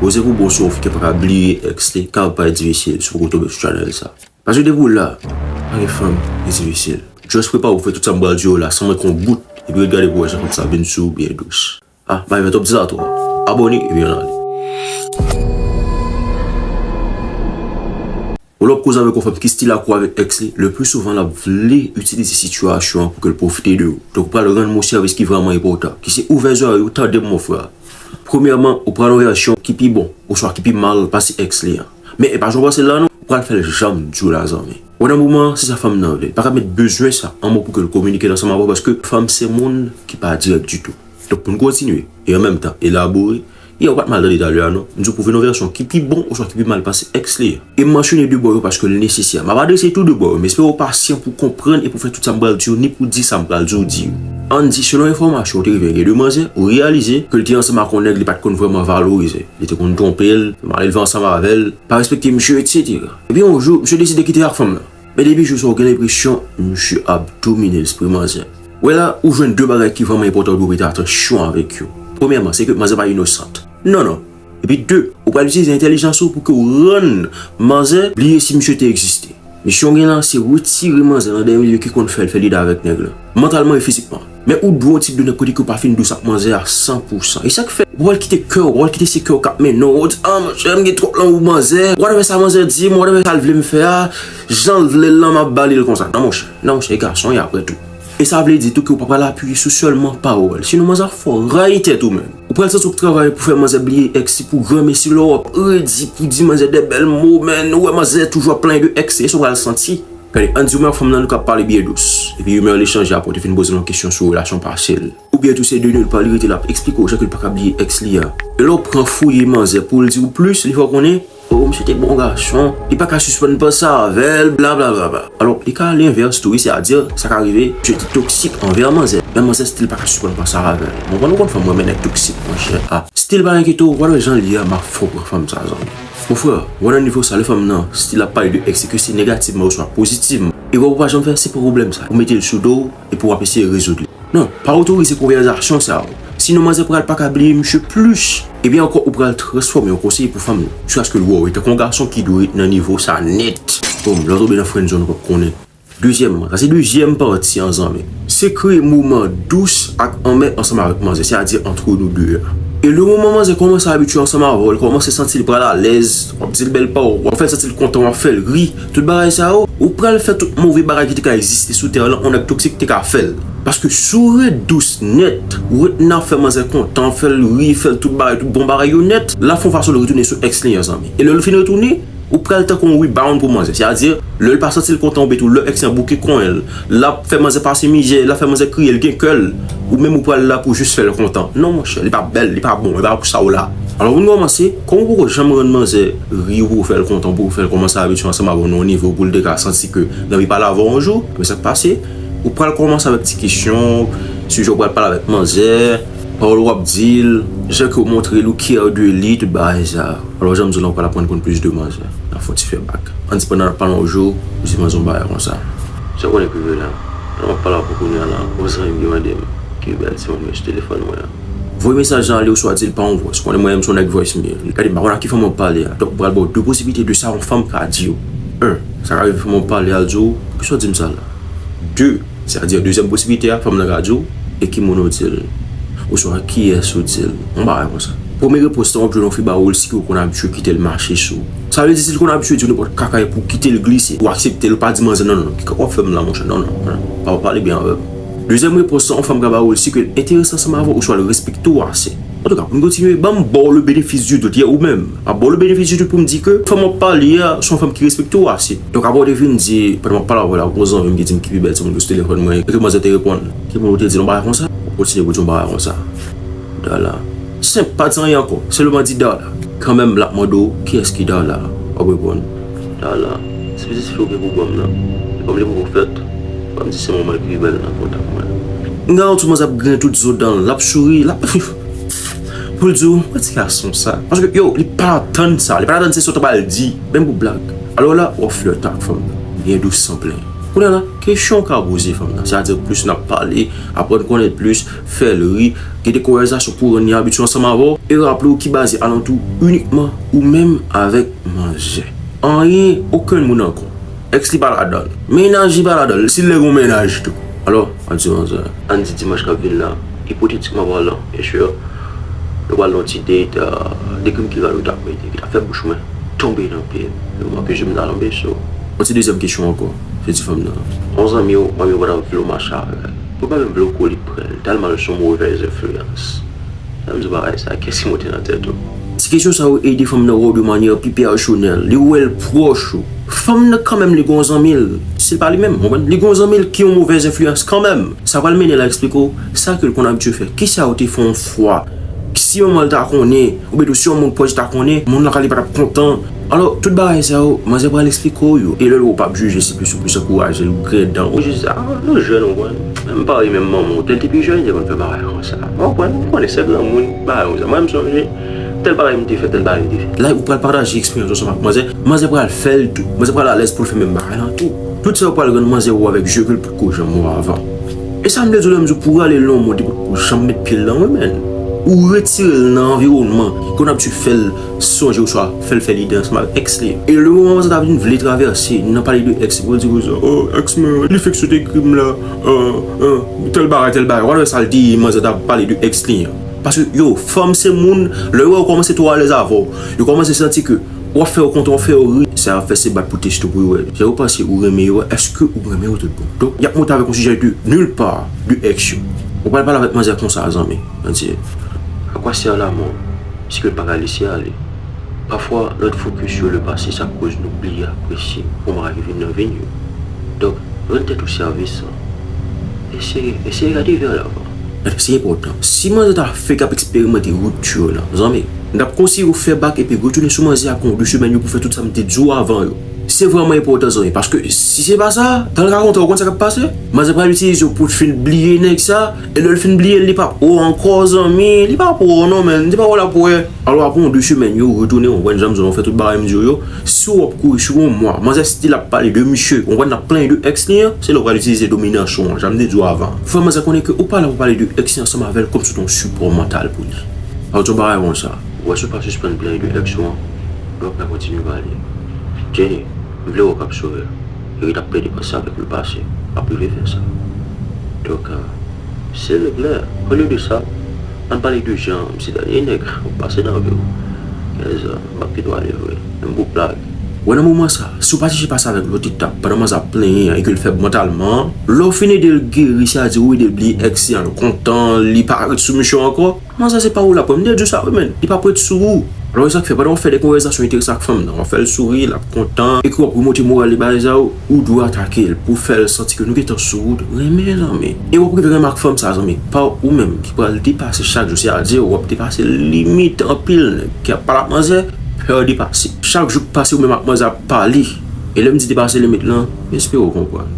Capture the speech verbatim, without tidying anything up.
Poze pou bon si yon fi ki pa ka bliye ex li, ka ap bay difisil si w poko tonbe sou channel sa. Paske depi w la, pa gen fanm ki difisil. Just prepare w pou fè tout sa m pral di yo la san manke yon bout, epi ret gade pou w wè jan fanm sa vin sou ou byen dous. Ah, bay vè twòp di la twò. Abòne, epi ann ale. Ou lè w ap koze avèk yon fanm ki still akò avèk ex li, le pli souvan l ap vle itilize sitiyasyon an pou ke l pwofite de ou. Donk, ou pral rann mwen yon sèvis ki vrèman enpòtan, ki se ouvè zòrèy ou, tande m, mon frè. Premyèman, ou pral yon vèsyon ki pi bon, oswa ki pi mal pase ex li an. Men, e pa jan w panse l la non, ou pral fè l jan m di w la, zanmi. Wè nan moman an, se sa fanm nan vle. Li pa ka met bezwen sa an mo pou ke l kominike l ansanm avè w, paske fanm se moun ki pa dirèk ditou. Donk, pou n kontinye, e an menm tan, elabore, e ou pa t mal tande talè a non. M di w pou vin yon vèsyon ki pi bon oswa ki pi mal pase ex li an. E m mansyone de bò yo paske l nesesè. M ap adrese tou de bò yo, m espere w pasyan pou konprann e pou fè tout sa m pral di yo, ni pou di sa m pral di w di yo. Ann di, selon enfòmasyon ou te rive gen de manzè, ou reyalize ke l te ansanm ak yon nèg li pa t konn vrèman valorize. Li te konn twonpe l, fè malelve ansanm avè l, pa respekte misye, etsetera. Epi yon jou, misye deside kite ak fanm nan. Men depi jou sa, ou gen lenpresyon misye ap domine lespri manzè. Wè la, ou jwenn de bagay ki vrèman enpòtan ou dwe prete atansyon avèk yo. Premyèman, se ke manzè pa inosant. Non, non. Epi de, ou pral itilize entèlijans ou pou ke w rann manzè bliye si misye te egziste. Misyon w gen la, se retire manzè nan dèyè misye ki konn fè l fè lide avèk nèg la, mantalman e fizikman. Men ou dwe yon tip de nèg kote ke w pa fin dous ak manzè a san pou san. E sa k fè, ou pral kite kè w, ou pral kite se kè w k ap mennen w. Ou di, ah, monchè, m gen twòp lanmou pou manzè. Whatever sa manzè di m, whatever sa l vle m fè a, jan l vle l lan, m ap ba li l konsa. Non, monchè. Non, monchè, e gason, e apre tou. E sa vle di tou ke w pa pral apiye sou sèlman pawòl. Sinon, manzè ap fè w rayi tèt ou, menm. Ou pral santi w ap travay pou fè manzè bliye ex li pou granmesi lè w ap redi pou di manzè de bèl mo, men ou wè manzè toujou ap plenyen de ex li, e sa w pral santi. Gade, ann di ou menm ak fanm nan nou ka ap pale byen dous. Epi ou menm lè chanje apre w te fin poze l yon kesyon sou relasyon pase l. Oubyen tou se de nou l pral rete l ap eksplike w jan ke l pa ka bliye ex li a. E lè w pran fouye manzè pou l di w plis, li fè w konnen, oh, misye te bon gason, li pa ka sispann panse avè l, blablabla. Alò, li ka lenvès tou, wi, sètadi, sa ka rive, misye te toksik anvè manzè. Men manzè still pa ka sispann panse avè l. Bon, ou konn fanm renmen nèg toksik, monchè. Ah, still pa enkyete w, whatever jan l ye a, m ap fè w pran fanm sa, zanmi. Mon frè, wè nan nivo sa, lè fanm nan still ap pale de ex, se ke se negativman oswa pozitivman. Erè w pa janm fè, se pran pwoblèm sa, ou mete l sou do w, epi w ap eseye rezoud li. Non, pa otorize konvèsasyon sa yo. Sinon, manzè pral pa ka bliye misye plis. Epi ankò, ou pral transfòme yon konseye pou fanm nan. Jiskaske l wè w tankou yon gason ki dwe ret nan nivo sa nèt. Bon, lè w tonbe nan friendzone, ou p ap konnen. Dezyèmman, sa se dezyèm pati an, zanmi. Se kreye moman dous ak anmè ansanm avèk manzè, sètadi antre nou de a. E le moman manzè kòmanse abitye ansanm avè w, li kòmanse santi l pral alèz, w ap di l bèl pawòl, w ap fè l santi l kontan, w ap fè l ri, tout bagay sa yo, ou pral fè tout move bagay ki te ka egziste sou tè lan, yon nèg toksik te ka fè l. Paske si w ret dous nèt, ou ret nan fè manzè kontan, fè l ri, fè l tout bagay, tout bon bagay yo nèt, l ap fè yon fason l retounen sou ex li an, zanmi. E lè l fin retounen, ou pral tankou yon rebound pou manzè. Sètadi, lè l pa santi l kontan oubyen tou lè ex lan bouke konyen l, l ap fè manzè pase mizè, l ap fè manzè kriye, l gen kè l, ou menm ou pral la pou jis fè l kontan. Non, monchè, li pa bèl, li pa bon, e pa pou sa w la. Alò, pou n kòmanse, kòm ou poko janm rann manzè ri, ou poko fè l kontan, ou poko fè l kòmanse abitye ansanm avè w nan yon nivo pou l te ka santi ke l anvi pale avè w yon jou, men sa k pase, ou pral kòmanse avèk ti kesyon sou jan w pral pale avèk manzè, pawòl w ap di l, jan ke w montre l ou care de li, tout bagay sa. Alò, jan m di w la, ou pral aprann konn plis de manzè. N ap fè yon ti fè bak. Ann di pandan n ap pale yon jou, ou di manzè yon bagay konsa. Sa w konnen k rive la? Pandan m ap pale avè w kounye a la, yon zanmi m te mande m ki bèl timoun mwen sou telefòn mwen an. Voye mesaj lan ale oswa di l pa yon vwa. Si w konnen mwen menm se yon nèg voicemail. Gade, m pa konn ak ki fanm w ap pale a. Donk, m pral ba w de posiblite de sa yon fanm ka di w. En, sa ka rive fanm w ap pale a di w, poukisa w di m sa la? De, sètadi dezyèm posiblite a, fanm nan ka di w, e ki moun ou di l? Oswa kiyès ou di l? Yon bagay konsa. Premye repons lan, w ap jwenn yon fi ba ou l si ke w konn abitye kite l mache sou ou. Sa vle di si l konn abitye di w nenpòt kaka epi w kite l glise, ou aksepte l, ou pa di manzè non, non, non, ki kaka w ap fè m la, monchè, non, non, non, pa, pa pale byen avè m. Dezyèm repons lan, yon fanm ka ba ou l si ke l enterese ansanm avè w, oswa l respekte w ase. Antouka, pou n kontinye, ban m ba w le bénéfice du doute, yeah, ou menm. M ap ba w le bénéfice du doute pou m di ke fanm w ap pale a, se yon fanm ki respekte w ase. Donk, apre w te fin di, pandan m ap pale avè w la, gon zanmi m ki di m ki pi bèl timoun sou telefòn mwen, e ke manzè te reponn. Ki moun ou te di l yon bagay konsa? W ap kontinye pou di yon bagay konsa. Dala. Senp, pa di anyen ankò. Senpleman di Dala. Kanmenm, l ap mande w, kiyès ki Dala? W ap reponn, Dala, se pitit fi w gen pou ban m nan. E kòm li poko fèt, ban m di se manman l ki pi bèl nan kontak mwen. M garanti w manzè ap griyen tout zo dan l, l ap souri, l ap pou l di w, mwen ti gason sa. Paske, yo, li pa tann sa. Li pa tann se sòt w pral di, menm pou blag. Alò la, w ap flète ak fanm nan. Byen dous, san plenyen. Kounye a la, kesyon w ka poze fanm nan, sètadi plis n ap pale, aprann konnen l plis, fè l ri, gen de konvèsasyon pou rann li abitye ansanm avè w, e raple w ki baze alantou inikman ou menm avèk manzè. Anyen, okenn moun ankò. Èks li pa ladan l. Mennaj li pa ladan l. Si l lè gen yon mennaj tou. Alò, ann di manzè. Ann di dimanch k ap vin la, ipotetikman palan, byen si, nou pral nan yon ti date, euh, de grenn ki rale ou t ap mete, ki t ap fè bouch mwen tonbe nan pye m. Yo, mwen ke je m ta tonbe, so. Yon ti dezyèm kesyon ankò. Se di fanm nan. Yon zanmi w, manmi w pa t ap vle w mache avè l. Pou pa menm vle w kou li pran l, tèlman l se yon movèz enfliyans. Sa m di w bagay sa, kiyès ki monte nan tèt ou? Ti kesyon sa yo ede fanm nan wè w de manyè pi pèsonèl. Li wè l pwòch ou. Fanm nan kanmenm li gon zanmi l. Si l pa li menm, w konprann? Li gon zanmi l ki yon movèz enfliyans kanmenm. Sa pral mennen l a eksplike w sa ke l konn abitye fè. Kisa yo te fè yon fwa? Si manman l ta konnen, oubyen tou si yon moun pwòch ta konnen, moun nan ka li pa t ap kontan. Alò, tout bagay sa yo, manzè pral eksplike w yo. E lè l wè w p ap jije, se plis ou plis ankouraje l, ou gredan. Ou jis, ah, nou jèn, ou konprann. Menm pa ou menm manman w, tèl te pi jèn, te konn fè bagay konsa. Ou konprann, ou konnen se granmoun, bagay konsa. Mwen, m sonje, tèl bagay m te fè, tèl bagay m te fè. La, ou pral pataje eksperyans ou ansanm ak manzè. Manzè pral fè l tou. Manzè pral alèz pou l fè menm bagay lan tou. Tout sa yo pral rann manzè wè w avèk je ke l potko janm wè w avan. E sa m vle di w lè m di w pou rale l nan yon mond li potko janm met pye l lan, wi, menn. Ou retire l nan anviwònman ki konn abitye fè l sonje oswa fè l fè lide ansanm avèk èks li. E le moman sa ta vin vle travèse, nan pale de èks, pou l di konsa, oh, èks mwen, li fèk sot ekri m la, euh, euh, tèl bagay, tèl bagay. W al wè sa l di manzè t ap pale de èks li an. Paske, yo, fanm se moun, lè yo wè yo kòmanse twò alèz avè w, yo kòmanse santi ke w ap fè yo kontan, w ap fè yo ri, sa y ap fè se bat pou teste w pou yo wè. Jan yo panse ou renmen yo a, èske ou renmen yo tout bon? Donk, y ap monte avèk yon sijè de nulle part, de èks yo. Ou pral pale avèk manzè konsa, zanmi. Ann di, à quoi sert l'amour si que le bagay lese ale? Pafwa, lòt fokis yo le pase, sa koz nou bliye apresye yon bagay ki vin nan vi n yo. Donk, rann tèt ou sèvis. Eseye, eseye gade vè lavan. Gade, se enpòtan. Si manzè ta fèk ap eksperimante ripti lan, zanmi, n t ap konseye w fè bak epi retounen sou manzè a pou yon de semèn yo pou fè tout sa m te di w avan yo. Se vrèman enpòtan, zanmi, paske si se pa sa, tan l ka kontan, ou konn sa k ap pase? Manzè pral itilize w pou l fin bliye nèg sa, e lè l fin bliye l, li p ap wè w ankò, zanmi. Li p ap wè w non, menn. Li p ap wè w, l ap wè. Alò, apre yon de semèn, yo retounen, ou konprann, jan m di w, ou fè tout bagay m di w yo. Si w ap kouri sou yon mwa, manzè still ap pale de misye, ou konprann, l ap plenyen de èks li an, se lè w pral itilize dominasyon an, jan m te di w avan. Fè manzè konnen ke ou pa la pou pale de èks li ansanm avè l kòmsi w te yon sipò mantal pou li. Sa vle di yon bagay konsa. Ou wè, si w pa sispann plenyen de èks ou an, nou ap ka kontinye pale. Jenny, m vle wè w k ap sove. Erit ap plede panse avèk lepase. Ap rive fè sa. Donk, euh, se regle. Olye de sa, ann pale de jan misye ta ye nèg ap pase nan vi w. Kèz, euh, m ap kite w ale vre. Menm pou blag. Wè, nan moman sa, si w pa chèche pase avèk lòt etap, pandan manzè ap plenyen an e ke l fèb mantalman, lè w fin ede l geri, sètadi ou ede l bliye èks li an, l kontan, li pa ret sou misye ankò, manzè se pa ou l ap wè. M te di w sa, wi, menn. Li p ap ret sou ou. Alò, se sa k fè, pandan w fè de konvèsasyon enteresan ak fanm nan, w ap fè l souri, l ap kontan, e ke w ap remonte moral li, bagay sa yo, ou dwe atake l pou fè l santi ke nou gentan sou wout renmen, zanmi. E w ap rive renmen ak fanm sa, zanmi, pa ou menm ki pral depase chak jou, sètadi w ap depase limit anpil nèg ki ap pale ak manzè, pè depase. Chak jou k pase, ou menm ak manzè ap pale. E lè m di depase limit lan, m espere w konprann.